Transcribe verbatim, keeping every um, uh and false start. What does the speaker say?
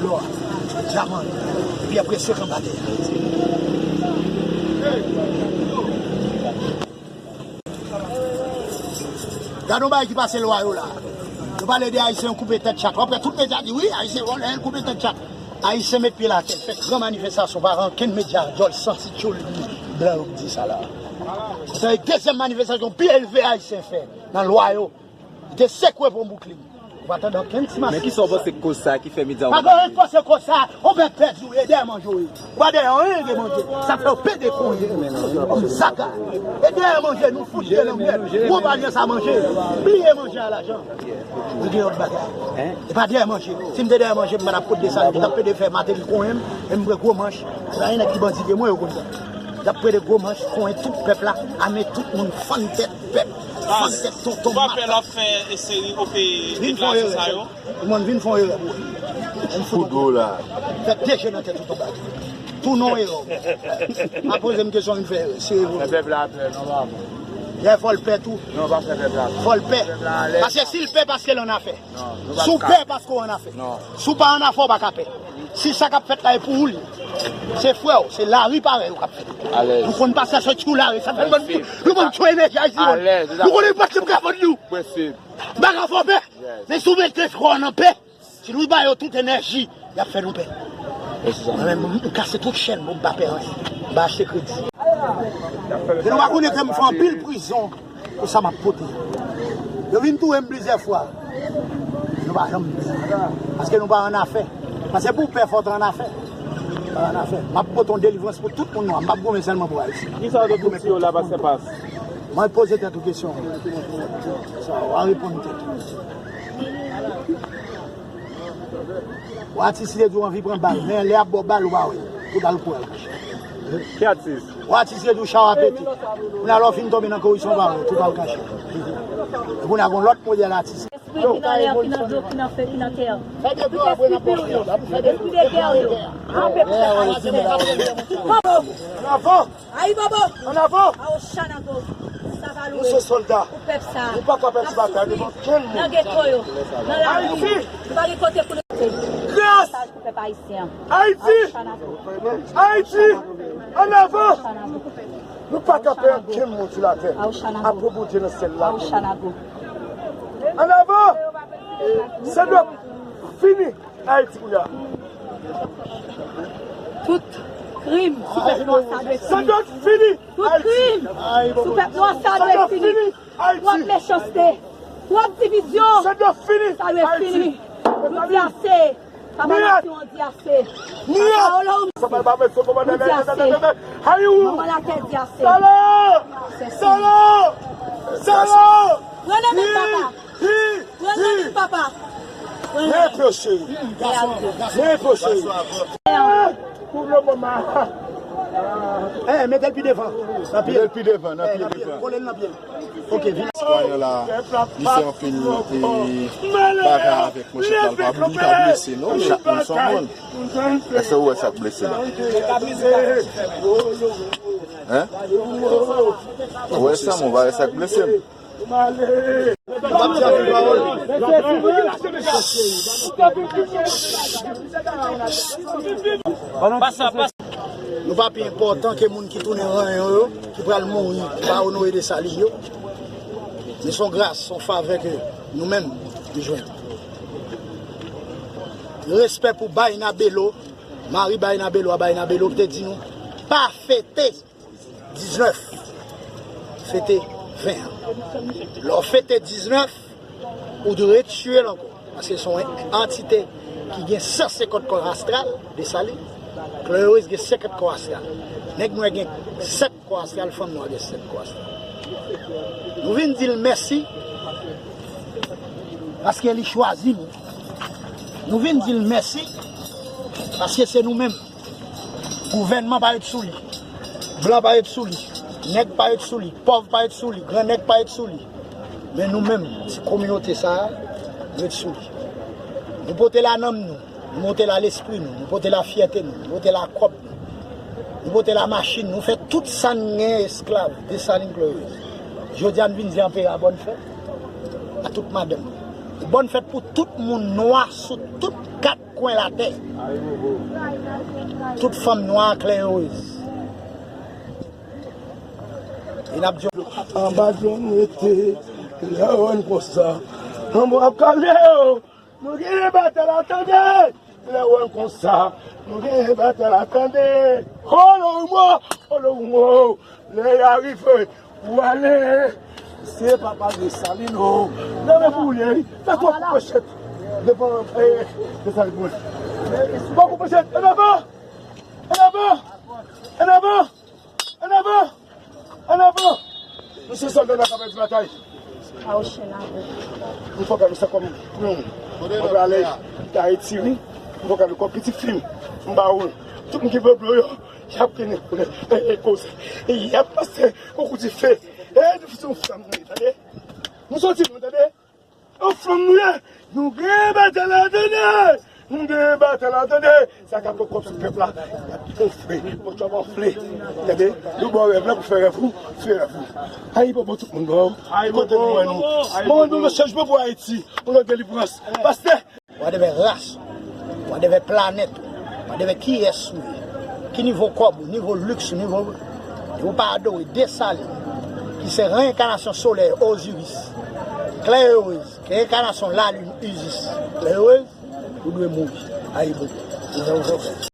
Lò a, dyaman, epi ap reswek anba tè a. Gade yon bagay ki pase lwa yo la. Yo pale de Ayisyen yo koupe tèt chat. W ap wè tout medya di, wi, Ayisyen vòlè, l koupe tèt chat. Ayisyen met pye l atè, fè gran manifestasyon, pa gen okenn medya, djòl santi tchoul blan yo k di sa la. Se dezyèm manifestasyon pi elve Ayisyen fè nan lwa yo. Li te sekwe pon Bouklin. Ou pa tande okenn ti masin. Men kisa w panse k koz sa ki fè medya yo pa pale? Pa gen anyen k panse koz sa. On bèt pèdi w ye, dèyè manje w ye. Ou pa dèyè anyen de manje. Sa fè w pede konye. Kòm zaga. E dèyè manje, nou fout de nan myèl. Gwo palyans a manje. Bliye manje a lajan. Ou gen lòt bagay. E pa dèyè manje. Si m te dèyè manje, m pa t ap pot de sa. M t ap pede fè Mateli konyen m. E m pran gwo manch. Sa yon nèg ki bandite mwen, yo konn sa. M t ap pede gwo manch, konyen tout pèp la. Ame tout moun, fann tèt pèp. Fann tèt tonton. Ou pa pè l ap fè seri ope deklarasyon sa yo? Moun vin fè yon erè pou ou. Pou dou la. Fè de je nan tèt ou tonba. Tou non erè. Pa poze m kesyon vin fè erè. Se erè. Fè pèp la pè, non pa bon. Lè fò l pè tou. Non, pa fè pèp la pè. Fò l pè. Pèp la alèz. Paske si l pè, paske l annafè. Non, nou pa ka. Si w pè, paske w annafè. Non. Si w pa annafè, w pa ka pè. Si sa k ap fèt la e pou ou li. Se frè w, se lari parèy ou k ap fèt. Alèz. Nou konn pase a soti ou lari, sa fè nou bann, nou bann tchwe enèji Ayiti. Alèz. Nou konnen pa t ka vann nou. Prensip. M pa ka fè w pè. Men si w mete kò w nan pè, si nou ba yo tout enèji, y ap fè nou pè. Mwen menm, m kase tout chèn pou m pa pè anyen. M pa achte kredi. E nou pa konnen ke m fè anpil prizon pou sa m ap pote. Yo vin touye m plizyè fwa. Nou pa janm pè. Paske nou pa annafè. Paske pou w pè, fò w te annafè. Pa annafè. M ap pote yon delivrans pou tout moun nwa. M p ap goumen sèlman pou Ayisyen. Kisa w te pou di yo la, pastè Pas? Mwen poze tèt ou kesyon. Sa w a reponn tèt ou. Yon atis li te di w anvi pran bal, men lè y ap ba w bal, ou pa wè l. Tout al kouri al kache. Ki atis? Yon atis li te di w chawa pete. Kounye a lè w fin tonbe nan koripsyon, ou pa wè l. Tout al kache. E kounye a gon lòt modèl atis. Espri ki nan lè, ki nan dlo, ki nan fe, ki nan tè. Tout espri pir yo, espri de gè yo, kanpe pou pèp ayisyen. Bravo! Ayibobo! Ann avan! Awo Chanago! Savalwe! Nou se sòlda. Pou pèp sa. Nou pa ka pèdi batay devan kenn moun. Nan geto yo. Nan lari. Ayiti! Nou pa gen kote pou nou rete. Gras! Mesaj pou pèp ayisyen an. Ayiti! Awo Chanago! Ayiti! Ann avan! Awo Chanago! Nou pa ka pèdi kenn moun sou latè. Awo Chanago! Apre Bondye nan syèl la. Awo Chanago! Ann avan! Sa dwe fini! Ayiti kounye a. Tout krim sou pèp nwa sa dwe fini. Sa dwe fini. Tout krim sou pèp nwa sa dwe fini. Twòp mechanste, twòp divizyon. Sa dwe fini. Sa dwe fini. Nou di ase. Papa Nasyon an di ase. Papa Olonm, nou di ase. Manman Latè di ase. Salo! Salo! Salo! Pran nan men papa. Pran nan men papa. Men pyo cheri. Men pyo cheri. Kouvle mama. Eh, mete l pi devan. Nan pye. Mete l pi devan, nan pye devan. Kole l nan pye. Ok, vin. Sitwayen la, li fè anpil, e, bagay avèk manchèt la, li pa, li pa blese, non, men chak moun se yon moun. Èske ou wè sa k blese la? Hein? Ou wè sa, mwen pa wè sa k blese m. Nou pa pi enpòtan ke moun ki tounen ranyon yo, ki pral mouri, ki pa onore Desalin yo. Men se yon gras, se yon favè ke nou menm, nou jwenn. Respè pou Bayna Bello, mari Bayna Bello a, Bayna Bello ki te di nou, pa fete diznèf, fete ven an. Lè w fete diznèf, ou dwe tiye l ankò. Paske se yon antite ki gen san senkant kò astral, Desalin. Kleweriz gen senkant kò astral. Nèg nwè gen sèt kò astral, fanm nwa gen sèt kò astral. Nou vin di l mèsi, paske li chwazi nou. Nou vin di l mèsi, paske se nou menm. Gouvènman pa ret sou li. Blan pa ret sou li. Nèg pa ret sou li. Pòv pa ret sou li. Gran nèg pa ret sou li. Men nou menm, ti kominote sa a, nou ret sou li. Nou pote l a nanm nou. Nou pote l a lespri nou. Nou pote l a fyète nou. Nou pote l a kòb nou. Nou pote l a machin nou. Nou fè tout sa n gen esklav. Desalin Kleweriz. Jodi a, n vin di anpera bòn fèt a tout madanm. Bòn fèt pou tout moun nwa sou tout Kat kwen latè. Tout fanm nwa Klè Erez. E n ap di yo. Anba dlo m rete, lè w wè n konsa. Anba ap kale yo. Nou genyen batay la, tande! Lè w wè n konsa, nou genyen batay la, tande! Olomo! Olomo! Lè y a rive, ou ale! Se papa Desalin, o! Leve pou ou, lè, fè kòk pochèt! Devan, eh, Desalin, pou mwen! Kòk pochèt! An avan! An avan! An avan! An avan! An avan! Nou se sòlda, n ap pèdi batay. A o chen la. Nou fòk gade sa kòm nou. Mwen prale Ayiti, wi. Nou fòk gade kòm pitit fi m. M ba ou. Tout moun ki vle dlo yo, y ap kene koulè. E, e, koze. E, y ap pase yon kou dife. E, nou se yon fanm, nou, tande? Nou soti, nou, tande? Yon fanm nou ye, nou gen batay la, tande! Nou gen batay la, tande! Sa k ap pran kòb sou pèp la, y ap gonfle, bon, tchòp anfle, tande! Nou ba w rèv la pou fè rèv ou, fè rèv ou. Ayibobo tout moun, non? Kote nou wè nou? Mwen, nou, nou chanjman pou Ayiti, pou nou delivrans. Pastè! Whatever ras, whatever planèt, whatever kiyès ou ye, ki nivo kòb ou, nivo liks ou, nivo, nivo pa adore Desalin, ki se reenkanasyon solèy Oziris, Klè Erez, reenkanasyon lalin Izis, Klè Erez, ou dwe mouri. Ayibobo.